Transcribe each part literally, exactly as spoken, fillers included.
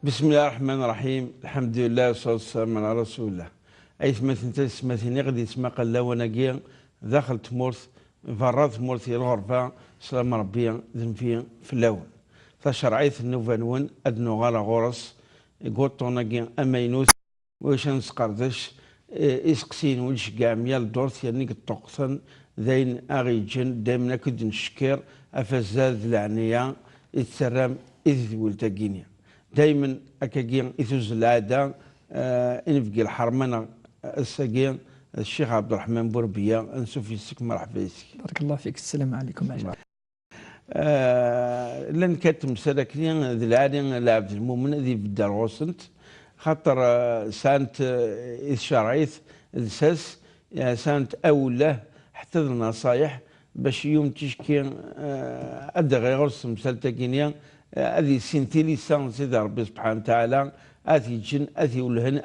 بسم الله الرحمن الرحيم. الحمد لله والصلاة والسلام على رسول الله. Aytmaten tisetmatin i ɣ-d-yettmaqal lawan-agi daxel tmurt, berra tmurt i lɣerba, sslam Rebbi d nnbi fell-awen. Tacerɛit nnuba-nwen ad nuɣal ɣur-s deg wuṭṭun-agi amaynut, wac ad nesqerdec, eh, iseqsiyen wi d-tceggɛem yal ddurt yerna i yeṭṭuqqten d ayen aɣ-yeǧǧen daymen akk i d-nettcekkir ɣef azal d leɛnaya i tettarram i tedwilt-agi-nni. Daymen akkagi i tuzzel lɛada, eh, inebgi lḥerma-nneɣ ass-agi d Ccix Ɛebderreḥman Burbiya, ansuf yes-k, merḥba yes-k. بارك الله فيك. السلام عليكم. Eh, llan kan temsal akni d lɛali lɛebd lmumen ad ibedder ɣur-sent, xaṭer, eh, sɛant, eh, i tcerɛit lsas, eh, sɛant awellah ḥetta d lnaṣayeḥ, bac yiwen ticki, eh, ad d-iɣer ɣur-s temsalt-agi-nni, eh, ad yissin tilisa n Sidi Ṛebbi subḥanahu wa taɛala, ad t-yeǧǧen, ad t-iwellhen,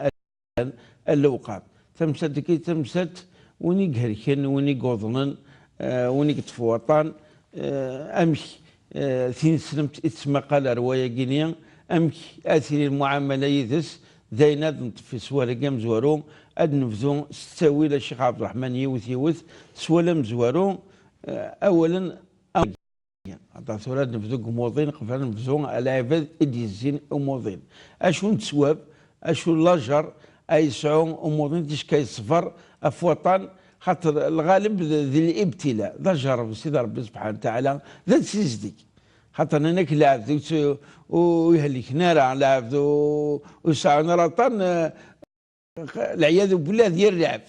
ad lewqam. Tamsalt-agi d tamsalt win i ihelken, win i yuḍnen, eh, win i yeṭṭef waṭṭan, eh, amek, eh, tineslemt i tettmaqal ar wayagi-nni, amek ad tili lmuɛamala yid-s, d ayen ad neṭṭef i sswal-agi amezwaru, ad nebdu s ttawil a Ccix Ɛebderreḥman yiwet yiwet, sswal amezwaru, eh, awalen Aṭas tura ad nebdu deg umuḍin, qbel ad nebdu lɛibad i d-yezzin umuḍin. Acu n ttwab, acu n lajer ay yesɛu umuḍin ticki yeṣber ɣef waṭṭan, xaṭer lɣaleb d, d libtila, d ajerreb n Sidi Ṛebbi subḥanahu wa taɛala, d ad sizdeg. Xaṭer nnan-ak lɛebd ur tt-, ur ihelken ara, lɛebd ur, ur seɛɛun ara aṭṭan, eh, Lɛiyadu billah d yir lɛebd.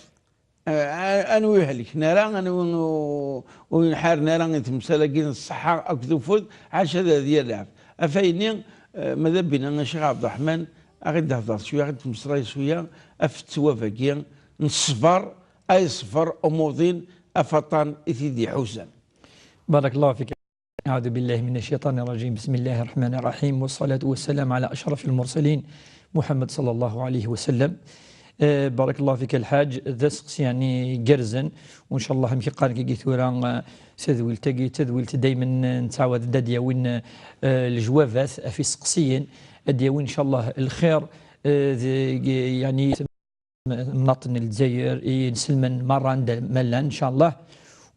Eh, anwa ur ihelken ara, anwa ur, ur inḥaren ara i temsal-agi n ṣṣeḥḥa akked ufud, ḥaca d, d yir lɛebd. Ɣef ayenni, eh, ma d abina a Ccix Ɛebderreḥman, a ɣ-id-hder cwiya, a ɣ-id-temmeslay cwiya ɣef ttwab-agi n ṣṣber, ay ṣṣber umuḍin ɣef waṭṭan i t-id-iḥuzan. بارك الله فيك. أعوذ بالله من الشيطان الرجيم. بسم الله الرحمن الرحيم. والصلاة والسلام على أشرف المرسلين محمد صلى الله عليه وسلم. Eh, بارك الله فيك الحاج. D aseqsi يعني igerrzen. وإن شاء الله amek i qqaren kagi tura, eh, tadwilt-agi, tadwilt daymen, eh, nettɛawad ad d-yawin, eh, lejwabat ɣef iseqsiyen, ad d-yawin إن شاء الله الخير, eh, يعني temnaḍt n Lezzayer, i inselmen merra anda ma llan, ncallah.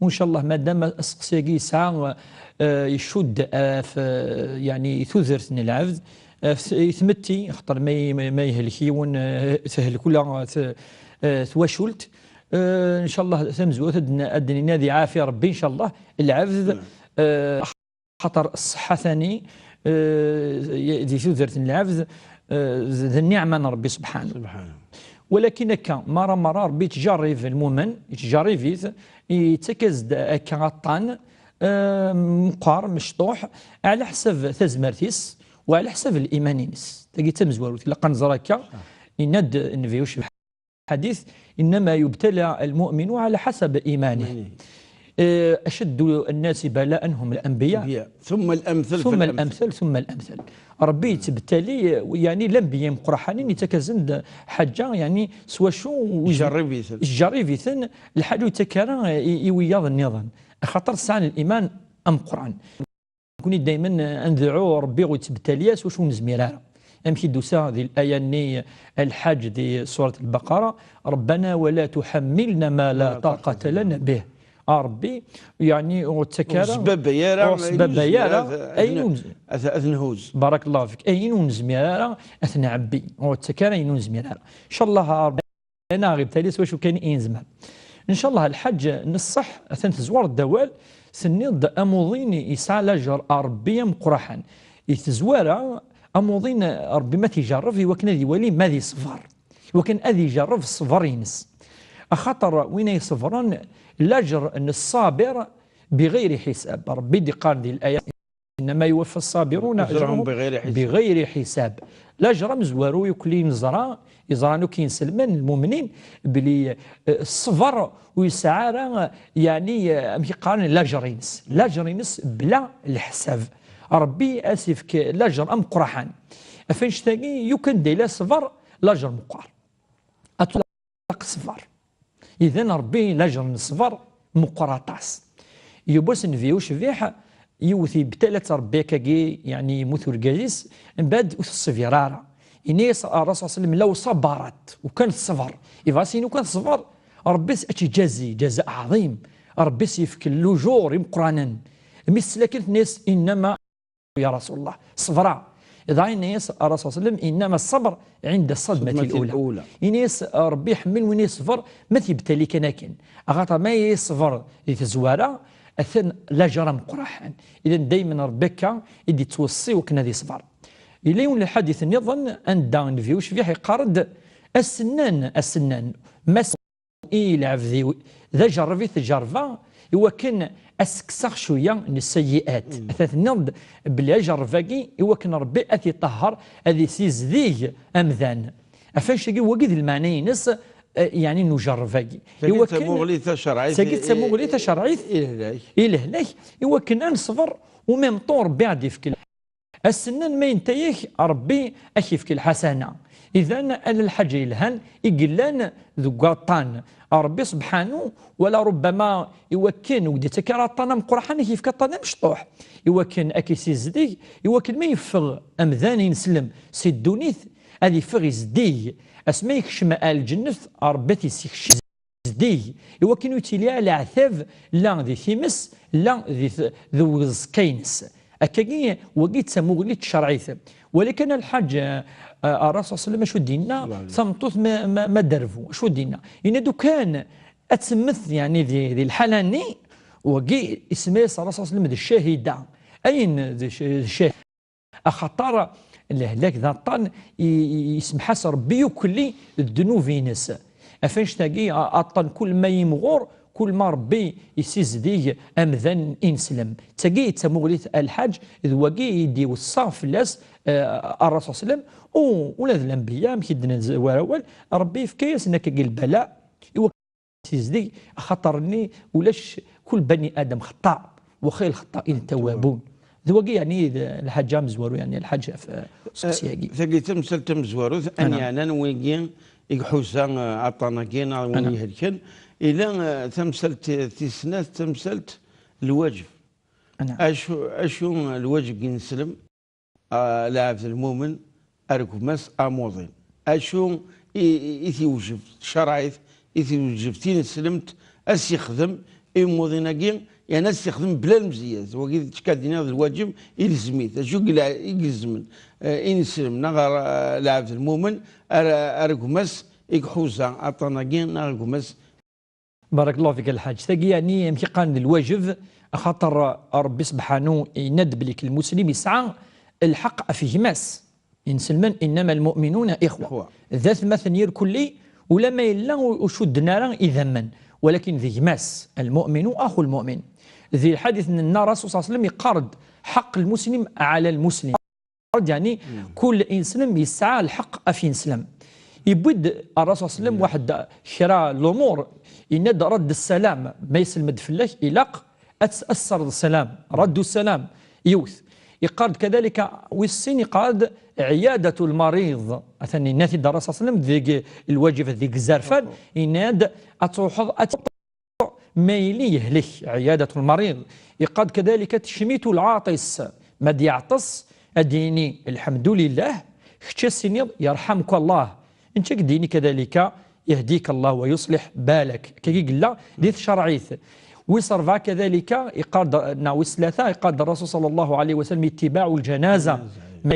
Uncallah, madam aseqsi-agi yesɛa, eh, icudd ɣef, eh, yeɛni tudert n lɛebd, ɣef t-, i tmetti, xaṭer ma y-, ma yehlek yiwen, eh, tehlek ula t-, eh, twacult. Eh, ncallah tamezwarut ad n-, ad d-nini ad iɛafi Ṛebbi, ncallah, lɛebd, eh, Xaṭer ṣṣeḥḥa tani, eh, di tudert n lɛebd, eh, d, d nniɛma n Ṛebbi subḥanahu. Walakin akka, mara mara Ṛebbi yettjarrib lmumen, yettjarrib-it, yettak-as-d akka aṭṭan, eh, meqqar, mecṭuḥ, ɛla ḥsab tazmert-is, u ɛla ḥsab liman-ines. Tagi d tamezwarut, ilaq ad nẓer akka, yenna-d Nnbi ucebḥ. الحديث: إنما يبتلى المؤمن على حسب إيمانه. إيمانه. Eh, أشد الناس بلاء هم الأنبياء. الأنبياء. ثم الأمثل ثم فالأمثل. الأمثل ثم الأمثل. Ṛebbi yettbettali, yeɛni, lanbiya imeqqraḥanin, yettak-asen-d ḥaǧa, yeɛni, s wacu yettjerrib-iten. Yettjerrib-iten, lḥaǧa ur yettak ara i, i wiyaḍ nniḍen. Axaṭer sɛan liman ameqqran. Nekkni daymen ad nedɛu Ṛebbi ur yettbettali ara s wacu ur nezmir ara. Amek i d-tusa di laya-nni, Lḥaǧ, di surat Lbaqara: ربنا ولا تحملنا ما لا طاقة لنا به. A Ṛebbi, yeɛni, ur ttak ara, ur sbabay ara, ur sbabay ara ayen ur nezmir ara ad, ad, ad nhuz. بارك الله فيك. Ayen ur nezmir ara ad t-nɛebbi, ur ttak ara ayen ur nezmir ara. Ncallah a Ṛebbi ad aɣ-ibtali s wacu kan i nezmer. Ncallah Lḥaǧ, n ṣṣeḥ, atan tezwareḍ-d awal, tenniḍ-d amuḍin yesɛa lajer a Ṛebbi ameqqraḥan. I tezwara, amuḍin Ṛebbi ma t-ijerreb i wakken ad iwali ma ad iṣber, i wakken ad ijerreb ṣṣber-ines. Axaṭer win ay iṣebren, lajer n ṣṣabir بغير حساب. Ṛebbi d-iqqar di laya: إنما يوفى الصابرون أجرهم أجرهم بغير حساب. بغير حساب. Lajer amezwaru yuklin neẓra, yeẓran akk inselmen, lmumnin, belli, eh, ṣṣber ur yesɛi ara, yeɛni, eh, amek i qqaren, lajer-ines. Lajer-ines bla leḥsab. Ṛebbi ad s-ifk lajer ameqqraḥan. Ɣef annect-agi, yukan da yella ṣṣber, lajer meqqar. Ad tlaq ṣṣber. Idan Ṛebbi lajer n ṣṣber meqqer aṭas. Yiwwas Nnbi ucbiḥ, yiwet yebtala-tt Ṛebbi akkagi, yeɛni yemmut urgaz-is, mbeɛd ur teṣbir ara. Ini-as Ṛṛasul ṣalla Llahu ɛalayhi wa sallam, "Law ṣabarat", u kan teṣber. Ibɣa as-yini u kan teṣber, Ṛebbi ad tt-iǧazi ǧaza ɛḍim. Ṛebbi ad s-yefk lujur imeqqranen. Mi tesla kan tenna-as, "Innama, ya Rasulullah, ṣebra." Dɣa yenna-as Ṛṛasul ṣalla Llahu ɛalayhi wa sallam, "Innama ṣṣabr ɛinda ṣṣadmati l-ula." Ini-as, "Ṛebbi iḥemmel win yeṣber ma t-yebtali kan akken." Axaṭer ma yeṣber di tezwara, atan lajer ameqqran. Idan daymen Ṛebbi akka i d-yettweṣṣi wakken ad yeṣber. Yella yiwen n lḥadit nniḍen anda Nnbi ucbiḥ yeqqar-d, "Asennan, asennan, ma i lɛebd-iw, d ajerreb i t-jerrbeɣ, i wakken ad s-kkseɣ cwiya n sseyyi'at." Ata tenniḍ-d belli ajerreb-agi i wakken Ṛebbi ad t-iṭehher, ad isizdeg amdan. Ɣef annect-agi, wagi d lmeɛna-ines, eh, yeɛni n ujerreb-agi. Tagi d tamuɣli tacerɛit. Tagi d tamuɣli tacerɛit i lehlak. I lehlak, i wakken ad neṣber, u même temps Ṛebbi ad d-ifk Asennan ma yenta-yak, Ṛebbi ad k-yefk lḥasana. Idan, ala lḥaǧa yelhan i yellan deg waṭṭan. Ṛebbi subḥanu, wala rubbama i wakken ur k-d-yettak ara aṭṭan ameqqraḥan, ad k-yefk aṭṭan amecṭuḥ. I wakken ad k-yessizdeg, i wakken ma yeffeɣ amdan ineslem si ddunit, ad yeffeɣ izeddig. Asmi yekcem ar lǧennet, Ṛebbi ad t-yessekcem zeddig, i wakken ur yettili ara leɛtab la di times, la di t-, di uẓekka-ines. Akkagi, wagi d tamuɣli n tcerɛit. Wali kan a lḥaǧ, eh, eh, Ṛṛasul ṣalla Llahu ɛalayhi wa sallam acu d-yenna, tameṭṭut ma, ma, ma derbu, acu d-yenna? Yenna-d ukan ad temmet, yeɛni di, di lḥala-nni, wagi isemma-yas Ṛṛasul ṣalla Llahu ɛalayhi wa sallam d ccahida. Ayen d c-, d ccahida. Axaṭer lehlak d aṭṭan i, i, isemḥ-as Ṛebbi ukelli d ddnub-ines. Ɣef annect-agi, a-, aṭṭan kul ma yimɣur, kul ma Ṛebbi yessizdig amdan ineslem. D tagi d tamuɣli a lḥaǧ, d wagi i d-iweṣṣa fell-as, eh, Ṛṛasul ṣalla Llahu ɛalayhi wa sallam, u ula d lanbiya, amek i d-nezwar awal, Ṛebbi yefka-yasen akkagi lbala, i sizdeg, axaṭer-nni ulac, kul bani Adam xeṭṭa, wa xayr lxeṭṭain tawwabun. D wagi, yeɛni, d lḥaǧa amezwaru, yeɛni, lḥaǧa f-, useqsi-agi. Eh, tagi d tamsalt tamezwarut, ayen yeɛnan wigi i iḥuza, eh, aṭṭan-agi, neɣ win ihelken. Ila, eh, tamsalt ti-, tis snat, tamsalt n lwajeb. Acu, acu lwajeb n yineslem? Ah, lɛebd lmumen, ar gma-s amuḍin. Acu i, i, i t-iwjeb tcerɛit, i t-iwjeb tineslemt, ad s-ixdem i umuḍin-agi, yeɛni ad s-ixdem bla lemzeyya. Wagi d tkad-nni d lwaǧeb, ilzem-it. Acu i ila-, i ilezmen, eh, ineslem, neɣ ar, eh, lɛebd lmumen, ar, ar gma-s i iḥuza aṭṭan-agi, neɣ ar gma-s Barakallahu fik a lḥaǧ. Tagi, yeɛni, amek i qqaren d lwaǧeb, axaṭer Ṛebbi subḥanu yenna-d belli lmuslim yesɛa lḥeqq ɣef gma-s. Inselmen, "Innama lmu'minuna ixwa." Ixwa. D atmaten irkelli, ulamma yella ur, ur cudden ara idammen, walakin d gma-s. "Almu'minu axu lmu'min." Di lḥadit n, n Ṛṛasul ṣalla Llahu ɛalayhi wa sallam yeqqar-d, "Ḥeqq lmuslim ɛala lmuslim." Yeɛni, kul ineslem yesɛa lḥeqq ɣef yineslem. Yewwi-d Ṛṛasul ṣalla Llahu ɛalayhi wa sallam waḥed kra n lumuṛ, yenna-d, "Radd ssalam", ma yesselmed fell-ak, ilaq ad s-, ad tesserreḍ ssalam, radd ssalam, yiwet. Yeqqar-d kadalika, wis sin, yeqqar-d, "Ɛiyadat lmariḍ." Atan yenna-t-id Ṛṛasul ṣalla Llahu ɛalayhi wa sallam deg lwaǧeb, deg zzerfan, yenna-d ad truḥeḍ, ad ma yili yehlek, ɛiyadat lmariḍ. Yeqqar-d kadalika, "Tecmitu lɛaṭis", ma d-yeɛṭes, ad d-yini, "Lḥemdulillah", kečč ad s-tiniḍ, "Yerḥamuka Allah". Nekk ad d-yini kadalika, "Yahdika Allah wa yuṣliḥ balak". Akkagi yella di tcerɛit. Wis ṛebɛa kadalika, yeqqar-d, neɣ wis tlata, yeqqar-d Ṛṛasul ṣalla Llahu ɛalayhi wa sallam, "Ittibaɛu ljanaza". Ma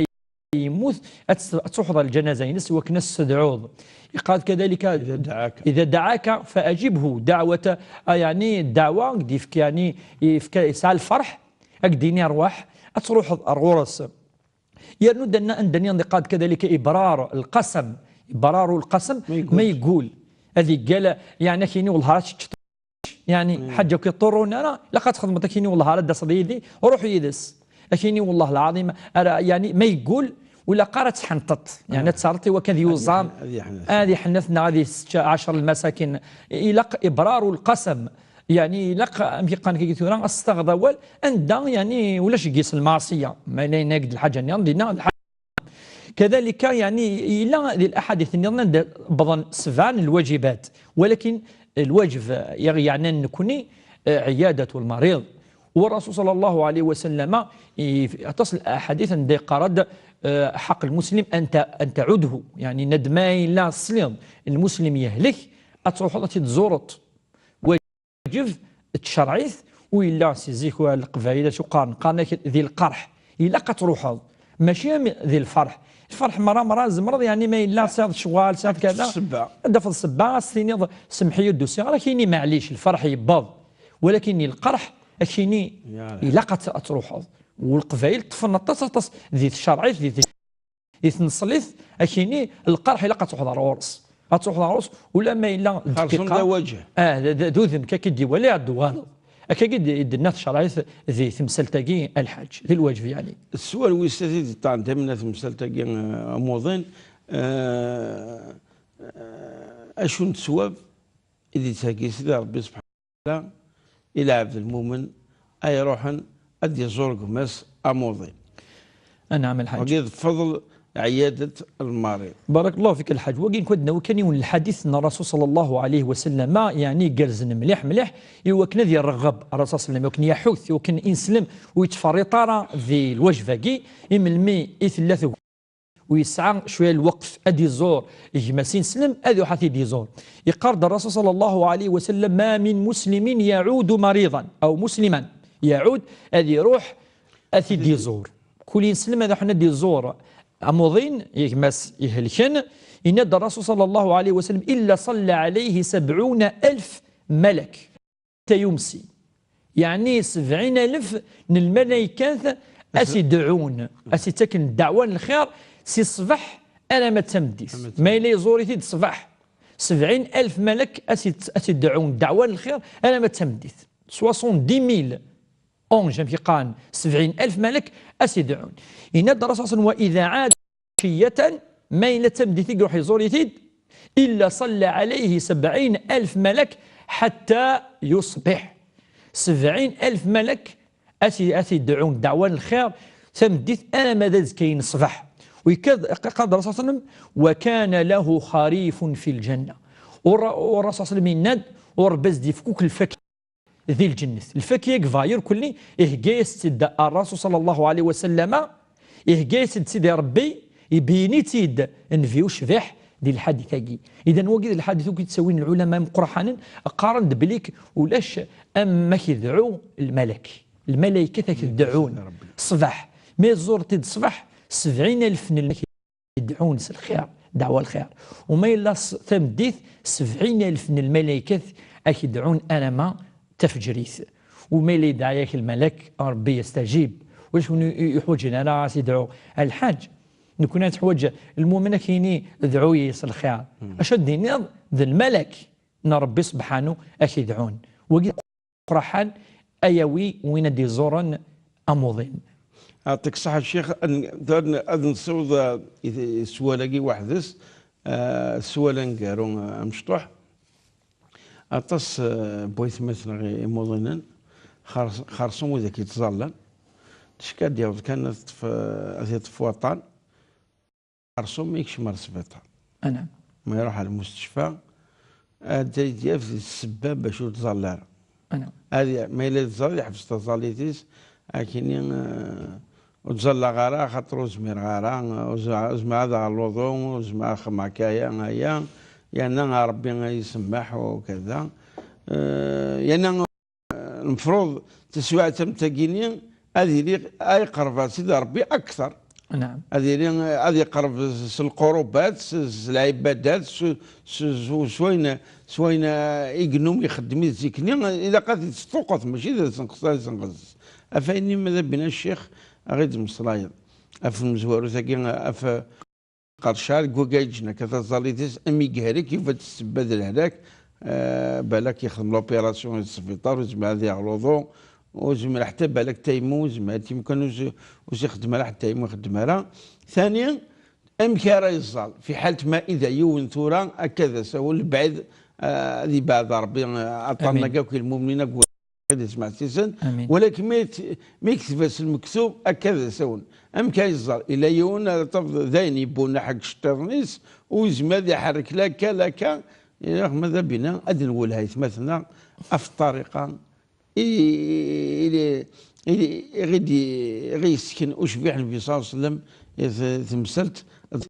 yemmut, ad ts-, ad truḥeḍ ɣer lǧanaza-ines, i wakken ad s-tedɛuḍ. Yeqqar-d kadalika, "Ida daɛaka, ida daɛaka fa aǧibhu", daɛwata, a, yeɛni, ddeɛwa, i d-yefka, yeɛni, yefka, yesɛa lferḥ, ad k-d-yini, "Rwaḥ", ad truḥeḍ ar ɣur-s. Yernu-d anna-, anda nniḍen yeqqar-d kadalika, "Ibrar lqasam", ibraru lqasam, ma yeggul. Ma yeggul. Ad yeggal, yeɛni, ad k-yini, "Wellah, ara teččeḍ." Yeɛni, ḥaǧa ur k-iḍurrun ara, ilaq ad txedmeḍ, ad k-yini, "Wellah, ara d-taseḍ yid-i, ruḥ yid-s." Ad k-yini, "Wellah lɛaḍim, ara", yeɛni, ma yeggul, ur ilaq ara ad tḥenteḍ. Yeɛni, ad terreḍ i wakken ad yuẓam, ad yeḥnet, ad yeḥnet, neɣ ad yessečč ɛecṛa lmasakin. Ilaq ibraru lqasam. Yeɛni, ilaq, amek i qqaren kagi tura, ad s-taɣeḍ awal, anda, yeɛni, ulac deg-s lmeɛṣiyya. Ma yella yenna-ak-d lḥaǧa-nniḍen, dinna lḥaǧa. Kadalika, yeɛni, yella di laḥadit-nniḍen anda wwḍen sebɛa n lwaǧibat. Walakin lwaǧeb, eh, i ɣ-yeɛnan nekni, eh, ɛiyadat lmariḍ. Wa Rasul ṣalla Llahu ɛalayhi wa sallam, i, aṭas n laḥadit anda yeqqar-d, eh, ḥaq lmuslim an ta-, an taɛudahu, yeɛni nadma yella tesliḍ lmuslim yehlek, ad truḥeḍ ad t-id-tzureḍ. Wajeb tcerɛ-it, u yella si zik leqbayel acu qqaren, qqaren-ak di lqerḥ, ilaq ad truḥeḍ, mačči am di lferḥ. Lferḥ mra mra tzemreḍ, yeɛni ma yella tesɛiḍ ccɣel, tesɛiḍ kada, ssebba. Ad d-tafeḍ ssebba, ad s-tiniḍ: "Semmeḥ-iyi ur d-usiɣ ara", ad k-yini: "Maɛlic, lferḥ yebbeḍ." Walakin lqerḥ, ad k-yini: "Ilaq ad t-, ad truḥeḍ." U leqbayel ṭṭfen aṭas, aṭas di tcerɛit, di, di tneṣlit, ad k-yini: "Lqerḥ ilaq ad truḥeḍ ar ɣur-s." Ad truḥeḍ ar ɣur-s, ulamma yella d dqiqa. D awaǧeh. Ah, d, d, d udem kan i d-iwala, ad d-tuɣaleḍ. Akka i d-, i d-tenna tcerɛit di temsalt-agi, a Lḥaǧ, di lwaǧeb, yeɛni. Sswal wis i d-iṭṭan tamna temsalt-agi, eh, amuḍin, eh, eh, acu n ttwab i d-yettheggi Sidi Ṛebbi subḥanahu i lɛebd lmumen ay iruḥen ad d-iẓur gma-s amuḍin. Anɛam, a Lḥaǧ. Wagi d fadl ɛiyadet lmarid. Barakallahu fik, a Lḥaǧ. Wagi nekk ad d-nawi kan yiwen lḥadit n Rasul ṣalla Llahu ɛalayhi wa sallam, yeɛni igerrzen mliḥ, mliḥ, i wakken ad yerɣeb Rasul ṣalla Llahu ɛalayhi wa sallam, i wakken yaḥut, i wakken ineslem, ur yettferriṭ ara di lwaǧeb-agi, i melmi i tella tug- u yesɛa cwiya lweqt ad iẓur gma-s ineslem, ad iruḥ ad t-id-iẓur. Yeqqar-d Rasul ṣalla Llahu ɛalayhi wa sallam: "Ma min muslimin yaɛudu mariḍan, aw musliman, yaɛud", ad iruḥ ad t-id-iẓur. Kul ineslem ad iruḥ ad iẓur amuḍin, gma-s ihelken, yenna-d Rasul ṣalla Llahu ɛalayhi wa sallam: "Illa ṣalla ɛalayhi sabɛuna alf malak." Tayumsi. Yeɛni sebɛin alef n lmalaykat a s-iduɛun, a s-ittaken ddeɛwa n lxir si ṣṣbeḥ alamma d tameddit. Ma yella iẓur-it-id ṣṣbeḥ, sebɛin alef malak a s-, a s-iduɛun ddeɛwa n lxir alamma d tameddit. Soixante-dix mille anges, amek i qqaren, sebɛin alef malak a s-iduɛun. Yenna-d Rasul ṣalla Llahu ɛalayhi wa sallam: "Wa idha ɛada ɛaciyatan", ma yella d tameddit i iruḥ iẓur-it-id, "illa ṣalla ɛalayhi sabɛin alf malak ḥatta yuṣbiḥ." Sebɛin alf malak a s-, a s-iduɛun ddeɛwa n lxir tameddit alamma d azekka-yin ṣṣbeḥ. U yekka-d, qal Rasul ṣalla Llahu ɛalayhi wa sallam: "Wa kana lahu xarifun fi lǧanna." U Ra-, u Rasul ṣalla Llahu ɛalayhi wa sallam yenna-d, u Ṛebbi a s-d-yefk akk lfak- di lǧennet. Lfakya deg bɣayur kulli, ihegga-yas-tt-id Rasul ṣalla Llahu ɛalayhi wa sallam, ihegga-yas-tt-id Sidi Ṛebbi, ibeyyen-itt-id Nnbi ucbiḥ di lḥadit-agi. Idan wagi d lḥadit akk i d-ttawin lɛulama imeqqraḥanen, qqaren-d belli ulac am ma k-idɛu lmalak. Lmalaykat a k-idɛun ṣṣbeḥ. Ma tẓureḍ-t-id ṣṣbeḥ, sebɛin alef n lmalak idɛun s lxir, ddeɛwa lxir. U ma yella s-, tameddit, sebɛin alef n lmalaykat a k-idɛun alamma d tafejrit. U ma yella yedɛa-yak lmalak, Ṛebbi yestajib. Ulac win i-, i-, iḥwaǧen ara a s-idɛu a Lḥaǧ. Nekkni ad teḥwaǧ lmumen a k-yini: "Dɛu-yi s lxir." Acu ad d-tiniḍ? D lmalak n Ṛebbi subḥanu a k-idɛun. Wagi imeqqraḥen a yawi win ad d-iẓuren amuḍin. Yeɛṭik ṣṣeḥḥa, Ccix, ad n-, ad n-, ad nessiweḍ, eh, i, i sswal-agi weḥd-s, eh, sswal aneggaru, eh, amecṭuḥ. Aṭas, eh, n waytmaten-nneɣ i-, imuḍinen, xers-, xersum widak yettẓallan. Ticki ad d-yaweḍ kan ad teṭṭef, eh, ad t-iṭṭef waṭṭan. Xersum yekcem ar sbiṭar. Anɛam. Ma iruḥ ar lmustecfa, ad d-yaf di ssebba bac ur tẓall ara. Anɛam. Ad y-, ma yella yettẓall, yeḥbes taẓallit-is, akkenni, eh, ur ttẓallaɣ ara, axaṭer ur zmireɣ ara, ur z-, ur zmireɣ ad aɣeɣ luḍu, ur zmireɣ ad xedmeɣ kaya, aya, yerna Ṛebbi ad yi-isemmeḥ, u kada. Eh, yerna Lmefruḍ taswiɛt am tagini ad yili, ad yeqreb ar Sidi Ṛebbi akteṛ. Naɛam. Ad yili, ad yeqreb s lqurubat, s, s lɛibadat, s, s, s, s wayen, s wayen, eh, i yennum ixeddem i zik-nni, ilaq ad t-id-tesṭuqet, mačči d asenqes, ad asenqes. Ɣef wayen-nni ma d abina ccix, ad ɣ-id-tmeslayeḍ. Ɣef tmezwarut-agi, ɣef Qercar deg wagga yeǧǧen akka taẓallit-is, am iger-ik, yufa-d ssebba d lehlak, eh, balak yexdem l'opération di sbiṭar, ur yezmir ad yaɣ luḍu, ur yezmir ḥetta balak tayemmu, ur yezmir tayemmu kan ur s-, ur s-ixeddem ara ḥetta tayemmu ixeddem ara. Tani, amek ara yeẓẓal? Fi ḥalt ma ida yiwen tura, akka d asawen, lebɛid, eh, ad yebɛed Ṛebbi, eh, aṭṭan-agi akk i lmumnin akk. Ad ismeɛsisen, amin. Walakin mi t-, mi yekteb-as lmektub, akka d asawen. Amek ay yeẓẓar? Ila yiwen, ara tafeḍ d ayen yebbunaḥ deg iceṭṭiḍen-is, ur yezmir ad iḥerrek la akka, la akka. Ilaq ma d abina, ad nwelleh aytmaten-nneɣ ɣef ṭṭariqa i, i, i, i, i ɣ-d-, i ɣ-yessken ucbiḥ Nnbi ṣalla Llahu ɛalayhi wa sallam, i t-, temsalt n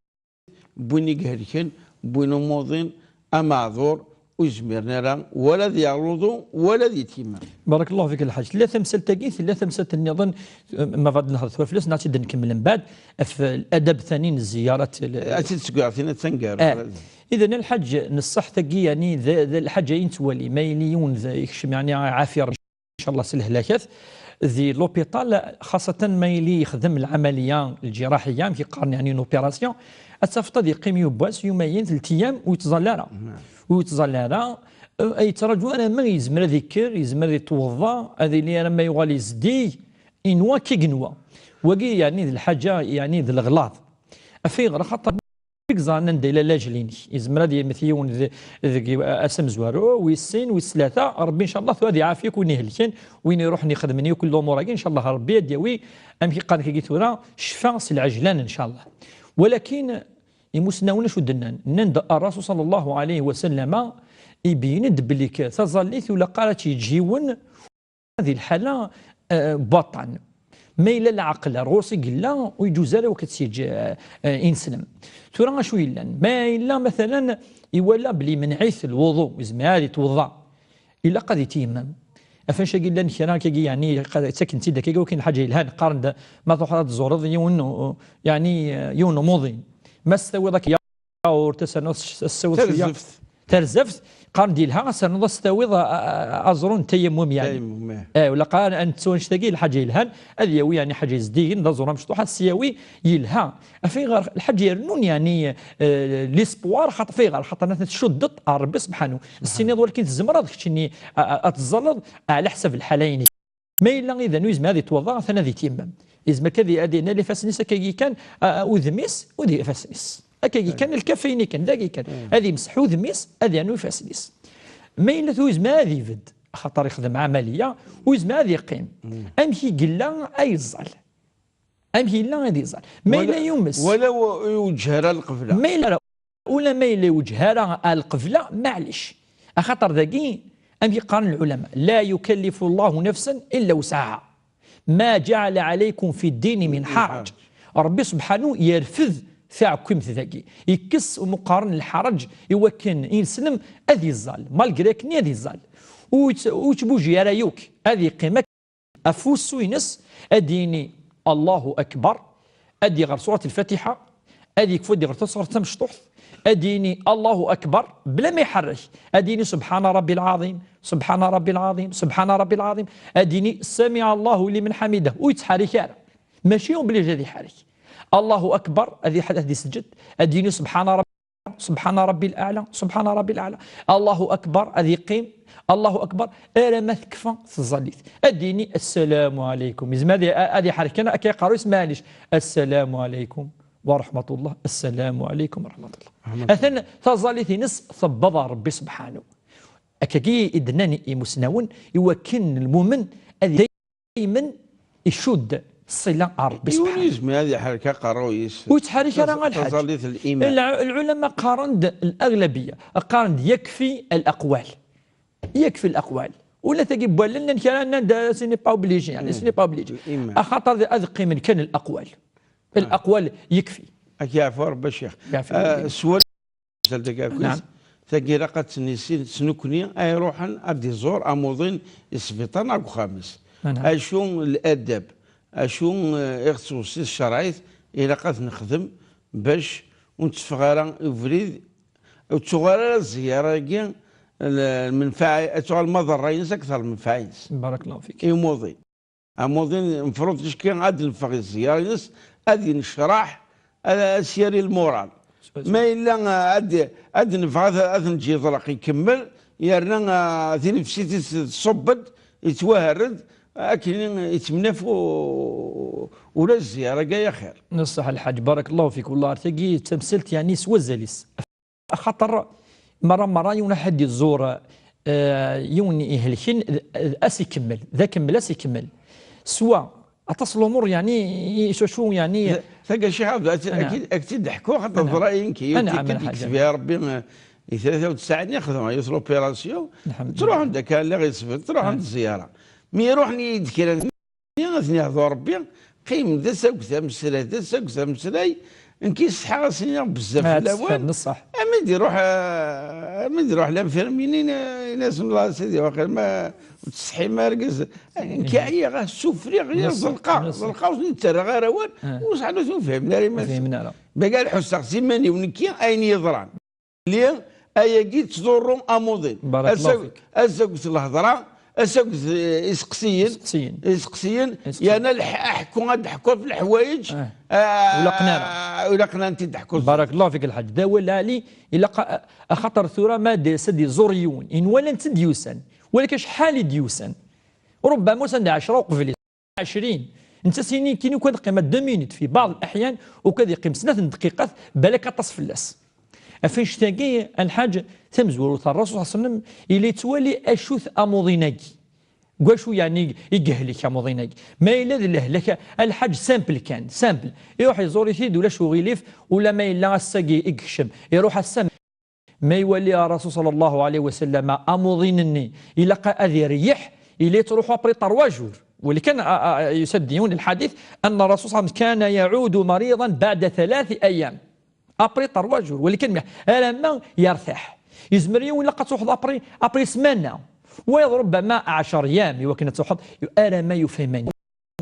win i ihelken, n win umuḍin, ameɛḍur, ur yezmiren ara wala ad yeɛruḍu wala ad yettimmam. Barakallahu fik, Lḥaǧ. Tella tamsalt-agi, tella tamsalt nniḍen, eh, ma bɣa ad nehder tura fell-as, neɣ ad tt-id-nkemmel mbeɛd, ɣef ladab tani n zziyarat l-, ad tt-id-sguɛtin, ad tangar. Eh. Idan, a Lḥaǧ, neṣṣaḥ tagi, yani, d, d lḥaǧa i nettwali, ma yili yiwen d, yekcem, yani, ɛafi Ṛebbi, ncallah, s lehlakat, di l'hôpital, xaṣatan ma yili yexdem lɛamaliya lǧiraḥiya, amek i qqaren, yani, une opération, ad tafeḍ ad yeqqim yiwwas, yumayen, telt ayyam, ur yettẓalla ara. Ur yettẓalla ara, eh, yettṛaǧu alamma yezmer ad yekker, yezmer ad yettweḍḍa, ad yili alamma yuɣal yezdig, inwa akka i yenwa. Wagi, yani, d lḥaǧa, yani, d leɣlaḍ. Af ayɣer? Axaṭer i yeẓran anda yella lajel-inek. Yezmer ad yemmet yiwen de-, deg ass amezwaru, wis sin, wis tlata, Ṛebbi, ncallah, tura ad iɛaf-ik win ihelken, win iṛuḥen ixedmen yakk lumuṛ-agi, ncallah, Ṛebbi ad d-yawi, amek i qqaren akka tura, ccfa s lɛejlan, ncallah. Walakin, imusnawen acu d-nnan? Nnan-d Ṛṛasul ṣalla Llahu ɛalayhi wa sallama ibeyyen-d belli k-, taẓallit ur ilaq ara ad tt-yeǧǧ yiwen di lḥala, eh, n waṭṭan. Ma yella leɛqel ar ɣur-s i yella, ur yeǧuz ara wakk ad tt-yeǧǧ, eh, eh, ineslem. Tura acu yellan? Ma yella, matalan, iwala belli imenɛ-it lwuḍu, yezmer ad yetweḍḍa, ilaq ad yettimmam. Af anect-agi yellan kra akkagi, yeɛni, ttaken-tt-id akkagi, wakken lḥaǧa yelhan, qqaren-d ma truḥeḍ ad tẓureḍ yiwen, yeɛni, eh, yiwen umuḍin. Ma s-tawiḍ akka yaɣurt, ad s-ternuḍ s-, ad s-tawiḍ cwiya. Tarzeft. Tarzeft, qqaren-d yelha, ad s-ternuḍ ad s-tawiḍ a-, a-, a-, aẓru n tayammum, yeɛni. Tayammum, eh. Eh, wala qqaren ad nettu annect-agi, lḥaǧa yelhan, ad yawi, yeɛni, ḥaǧa yezdigen, d aẓru amecṭuḥ, ad s-yawi, yelha. Af ayɣer lḥaǧa irennun, yeɛni, eh, l'espoir, xaṭ-, af ayɣer? Xaṭer atan tcuddeḍ ar Rebbi subḥanu. S-tiniḍ walakin tzemreḍ keččini a-, a-, ad teẓẓalleḍ ɛla ḥsab lḥala-inek. Ma yella idan ur yezmir ad yetweḍḍa, atan ad yettimmam. Yezmer kan ad, ad yenna ifassen-is akkagi kan, a, a, udem-is, ud-, ifassen-is. Akkagi kan, lkafayen-nni kan, dagi kan. Ad yemseḥ udem-is, ad yernu ifassen-is. Ma yella ur yezmir ad ibedd, axaṭer ixdem ɛamaliya, ur yezmir ad yeqqim. Amek i yella ad yeẓẓal? Amek yella ad yeẓẓal? Ma yella yumes. Wala ur iwejjeh ara lqebla. Ma yella Ula ma yella iwejjeh ara ar lqebla, maɛlic. Axaṭer dagi, amek i qqaren lɛulama: لا يكلف الله نفسا إلا وسعها. ما جعل عليكم في الدين من حرج. Ṛebbi subḥanu yerfed taɛekkimt dagi. Yekkes umeqqaren n lḥaṛeǧ i wakken ineslem ad iẓẓal. Malgré akken ad iẓẓal. Ur yettbuji ara yakk, ad yeqqim akka. Ɣef wussu-ines, ad d-yini: "Allahu Akbar", ad d-iɣer surat Lfatiḥa, ad yekfu ad d-iɣer tasɣart tamecṭuḥt, ad d-yini: "Allahu Akbar", bla ma iḥerrek, ad d-yini: "Subḥana Rabbi lɛaḍim, subḥana Rabbi lɛaḍim, subḥana Rabbi lɛaḍim", ad d-yini: "Samiɛ Allahu liman ḥamidah", ur yettḥerrik ara. Mačči obligé ad iḥerrek. Allahu Akbar, ad iḥ-, ad iseǧǧed, ad d-yini: "Subḥana Rabbi." سبحان ربي الأعلى، سبحان ربي الأعلى. الله أكبر، ad yeqqim. الله أكبر. Arma tekfa tẓallit, ad d-yini: "السلام عليكم". Yezmer ad, ad iḥerrek kan akka aqerru-is, maɛlic. "السلام عليكم ورحمة الله، السلام عليكم ورحمة الله". Atan taẓallit-ines tewweḍ ɣer Ṛebbi subḥanu. Akkagi i d-nnan imusnawen, i wakken lmumen ad daymen icudd ṣṣila ar Ṛebbi subḥanu. Yiwen yezmer ad iḥerrek aqerruy-is. Ur yettḥerrik ara, a Lḥaǧ. Taẓallit n liman. Lɛulama qqaren-d, الأغلبية qqaren-d: "يكفي الأقوال". يكفي الأقوال. Ula tagi n wallen, nnan kra, nnan-d, "Ce n'est pas obligé", yeɛni, "ce n'est pas obligé". Axaṭer ad qqimen kan الأقوال. الأقوال يكفي. Ad k-yeɛfu Ṛebbi, a Ccix. Yeɛfu Ṛebbi. Mazal deg akk-is. Naam. Tagi ilaq ad tt-nissin s nekni ay iruḥen ad d-iẓur amuḍin i sbiṭar neɣ deg uxxam-is. Naam. Acu ladab, acu, eh, i ɣ-tettweṣṣi tcerɛit ilaq ad t-nexdem bac ur netteffeɣ ara i ubrid, ur tuɣal ara zzyara-agi l-, lmenfaɛ, ad tuɣal maḍerra-ines akteṛ lmenfaɛ-ines. Barakallahu fik. I umuḍin. Amuḍin, mefruḍ ticki ad d-neffeɣ i zzyara-ines, ad yennecraḥ, ad, ad s-yerr i lmural. Ma yella, ah, ad, ad d-neffeɣ, ad, ad neǧǧ yeḍleq ikemmel, yerna, ah, tinefsit-is tṣubb-d, yettwaherred, akken i yettemnaf u-, ula d zzyara-agi axir. Neṣṣeḥ a Lḥaǧ, barakallahu fik. Wellah, ar tagi d tamsalt, yeɛni, s wazal-is. Axaṭer merra, merra, yiwen ḥedd iẓur, eh, yiwen ihelken, d, d as ikemmel, d akemmel as ikemmel. Swa aṭas n lumuṛ, yeɛni, i, s wacu, yeɛni. Tagi, a Ccix Ɛebd, ad, ad k-id-ḥkuɣ, xaṭer teḍra-yi nekk, yiwet tikkelt, yekteb-iyi Ṛebbi, eh, i tlata u tesɛin, xedmeɣ yiwet l'opération. Ttruḥen-d akka, lliɣ yesbet, ttruḥen-d zzyara. Mi iruḥen yid-kra n tmenya, ad ten-yehdu Rebbi, qqim d asaget ameslay, d asaget ameslay, nekk yessetḥa ad s-iniɣ bezzaf n lawan. Ami d-iruḥ, eh, ami d-iruḥ l'infirmier-nni, ini-asen: "Allah, a sidi, waqil ma ur tsetḥim ara, argaz." Nekk ɛyiɣ, ah, ssufriɣ, ẓelqeɣ, ẓelqeɣ, ur sen-ttarraɣ ara awal, ur sɛan, ur ten-fhimen ara iman-nsen. Bagi ad ḥusseɣ s iman-iw nekki ayen yeḍran. Li ayagi tettḍurru amuḍin. Asaget lehḍra, asaget, eh, iseqsiyen, iseqsiyen, yerna lḥ-, aḥekku, ad d-ḥekku ɣef leḥwayeǧ, ah, ur ilaqen ara, ur ilaqen ara ad ten-id-ḥekku. Barakallahu fik, Lḥaǧ. D awal lɛali, ilaq a-, axaṭer tura ma d-, s-, ad iẓur yiwen, i nwala netta d-yusan, walakin acḥal i d-yusan? Rubbama usan-d ɛecra uqbel-is. عشرين. Netta s-yini kan ukan qqima deux minutes في بعض الأحيان, ukan ad yeqqim snat n dqiqat, balak aṭas fell-as. Ɣef annect-agi, a Lḥaǧ, tamezwarut, Ṛṛasul صلى الله عليه وسلم yella yettwali acu-t amuḍin-agi. Deg wacu, yeɛni, i yehlek amuḍin-agi? Ma yella d lehlak, a Lḥaǧ, simple kan, simple. Iruḥ iẓur-it-id, ulac uɣilif, ula ma yella ass-agi i yekcem. Iruḥ ass-a, ma iwali Ṛṛasul صلى الله عليه وسلم amuḍin-nni, ilaq ad ireyyeḥ, yella yettruḥu après trois jours. Walakin, a, a, yusa-d yiwen lḥadit, أن الرسول صلى الله عليه وسلم كان يعود مريضا بعد ثلاث أيام. Après trois jours. Walakin, alamma yertaḥ. Yezmer yiwen ilaq ad truḥeḍ après, après ssmana. Wayeḍ rubbama ɛecra yyam, iwakken ad truḥeḍ, alamma yufa iman-is.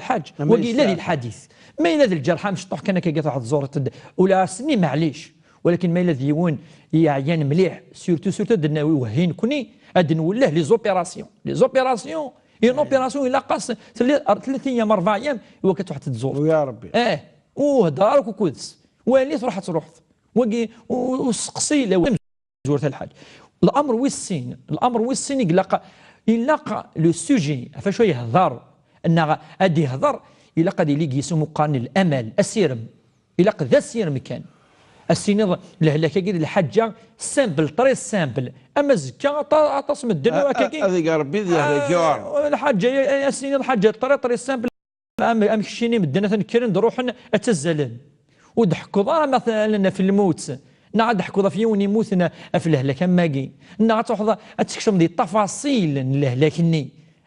Lḥaǧ, wagi yella di lḥadit. Ma yella d lǧerḥ amecṭuḥ kan akka, truḥeḍ tẓureḍ-d, ula ass-nni, maɛlic. Walakin ma yella d yiwen yeɛyan mliḥ, surtout, surtout ad n-, wehhi nekni, ad nwelleh les opérations. Les opérations, une opération ilaq-as tlata ayyam, rebɛa ayyam, iwakken ad truḥeḍ tẓureḍ. Ya Rebbi. Eh, ur hedder ara akk ukud-s. Wali truḥ ad truḥeḍ. Wagi, u-, u-, seqsi lawan. Zurt a Lḥaǧ. L'amr wis sin, l'amr wis sin i ilaq, ilaq le sujet, ɣef acu yehder, neɣ ad ihder, ilaq ad yili deg-s ayen umi qqaren l'amal, asirem. Ilaq d asirem kan. Ad s-tiniḍ lehlak-agi d lḥaǧa simple, très simple. Ama azekka, aṭa-, aṭas medden, a-, akkagi. Ad ig Rebbi d yehlak yuɛren. Ah, lḥaǧa, a-, a-, ad s-tiniḍ lḥaǧa très, très simple. Am, am keččini, medden atan kkren-d, ruḥen ad ttazzalen. Ur d-ḥekkuḍ ara, matalan, ɣef lmut, neɣ ad d-ḥekkuḍ ɣef yiwen yemmuten ɣef lehlak am wagi, neɣ ad truḥeḍ ad tkecmeḍ di ṭṭafaṣil n lehlak-nni.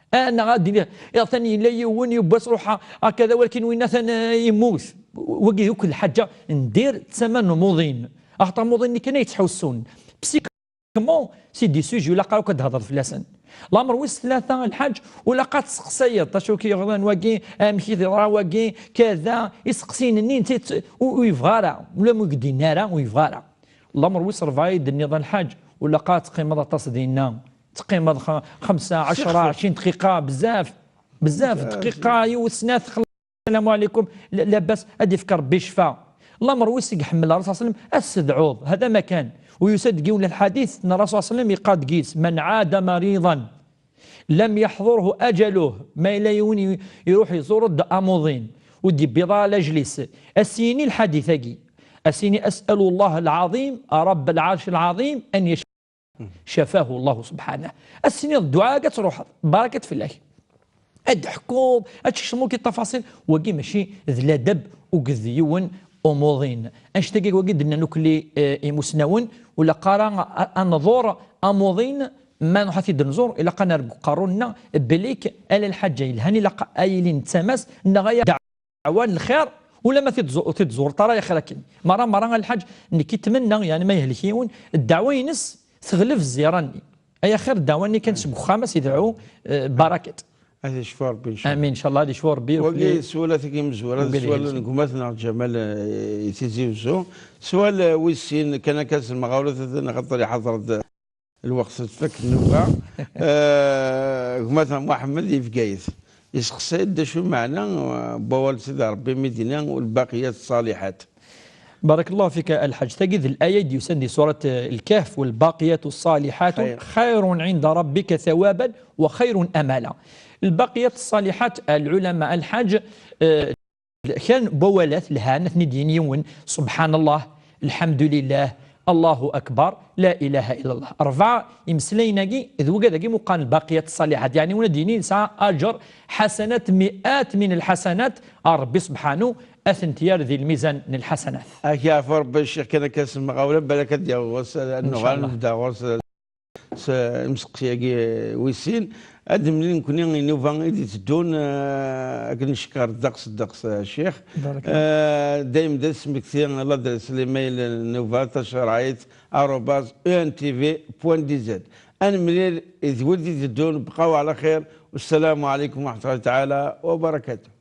Ah, neɣ ad d-iniɣ, atan yella yiwen yewwa-tt, ruḥ akka d awal kan, winna atan, eh, yemmut. Wagi akk lḥaǧa n dir d tama n umuḍin. Axaṭer amuḍin-nni kan ay yettḥussun. Psy- Comment, c'est des sujets ilaq akk ad d-hedreḍ fell-asen. L'amr wis tlata, a Lḥaǧ, ilaq ad tseqsayeḍ acu k-yeḍran wagi, amek i d-yeḍra wagi, kada, iseqsiyen-nni netta ur, ur yebɣa ara, ula ma ur k-d-yenni ara, ur yebɣa ara. L'amr wis rebɛa i d-tenniḍ, a Lḥaǧ, ilaq ad teqqimeḍ aṭas dinna, teqqimeḍ xa-, xemsa, ɛecra, ɛecrin dqiqa, bezzaf, bezzaf, dqiqa, yiwet, snat, السلام عليكم، لا، لاباس، ad yefk Rebbi ccfa. Lamer wis i iḥemmel Ṛṛasul صلى الله عليه وسلم, ad s-tedɛuḍ, هذا ما كان. U yusa-d deg yiwen n lḥadit n Ṛṛasul صلى الله عليه وسلم, yeqqar deg-s: "من عاد مريضا لم يحضره أجله", ma yella yiwen i-, iruḥ iẓur-d amuḍin, ur d-yewwiḍ ara lajlis, ad s-yini lḥadit-agi, ad s-yini: "أسأل الله العظيم رب العرش العظيم أن يشفيه." Cafahu Llahu subḥanah. Ad s-tiniḍ dduɛa-agi ad truḥeḍ, barakat fell-ak. Ad d-ḥkuḍ, ad teččeḍ akk i ṭṭafaṣil, wagi mačči d ladab akked yiwen umuḍin. Annect-agi wagi d-nnan ukli, eh, imusnawen, ur ilaq ara a-, a nḍur amuḍin, ma nruḥ ad t-id-nẓur, ilaq ad nerr deg uqerru-nneɣ belli-k ala lḥaǧa yelhan ilaq ad yili nettamas, neɣ ay ddeɛwa n lxir, ula ma t-id-tẓu-, ur t-id-tẓureḍ ara, ay axir akken. Merra, merra, a lḥaǧ, nekk ttmennaɣ, yeɛni, ma yehlek yiwen, ddeɛwa-ines teɣleb zzira-nni. Ay axir, ddeɛwa-nni kan seg uxxam, ad s-idɛu, eh, barakat. Ad icfu Rebbi, ncallah. Amin, ncallah, ad icfu Rebbi. Wagi, sswalat-agi imezwura, d sswal n gma-tneɣ Ǧamal, eh, i Tizi Wezzu. Sswal, eh, wis sin, kan akka s lemɣawla, axaṭer iḥeḍer-d lweqt tfak nnuba. Eh, gma-tneɣ Muḥemmed i Bgayet. Iseqsay-d d acu meɛna, eh, n wawal n Sidi Ṛebbi mi d-yenna: "والباقيات الصالحات". Barakallahu fik, a lḥaǧ. Tagi d laya i d-yusan di surat, eh, Lkahf: "والباقيات الصالحات خير عند ربك ثوابا وخير أملا". Lbaqiyat ṣṣaliḥat, a lɛulama, a lḥaǧ, eh, kra n wawalat lhan, ad ten-id-yini yiwen: Subḥan Llah, Lḥemdulillah, Allahu Akbar, La ilaha illa Llah. Rebɛa imeslayen-agi d wigad-agi muqan lbaqiyat ṣṣaliḥat, yeɛni win ad d-yini yesɛa aǧer, ḥasanat, mi'at min lḥasanat, a Ṛebbi subḥanu ad tent-yerr di lmizan n lḥasanat. Ad k-yeɛfu Ṛebbi, a Ccix, kan akka s lemɣawla, balak ad d-yaweḍ wass, ad nuɣal nebda ɣur-s. s imseqsi-agi wis sin. Ad d-nemlil nekkni i nnuba i d-iteddun, eh, akken ncekker ddeqs ddeqs, eh, Ccix. Baraka. Eh, dayem d asmekti, ladres, l'email n nnuba tacerɛit arobase E N T V point D Z. Ad nemlil d wid d-iteddun, bqaw ɛla xir. Wassalamu ɛalaykum wa rahmatullahi taɛala wa barakatuh.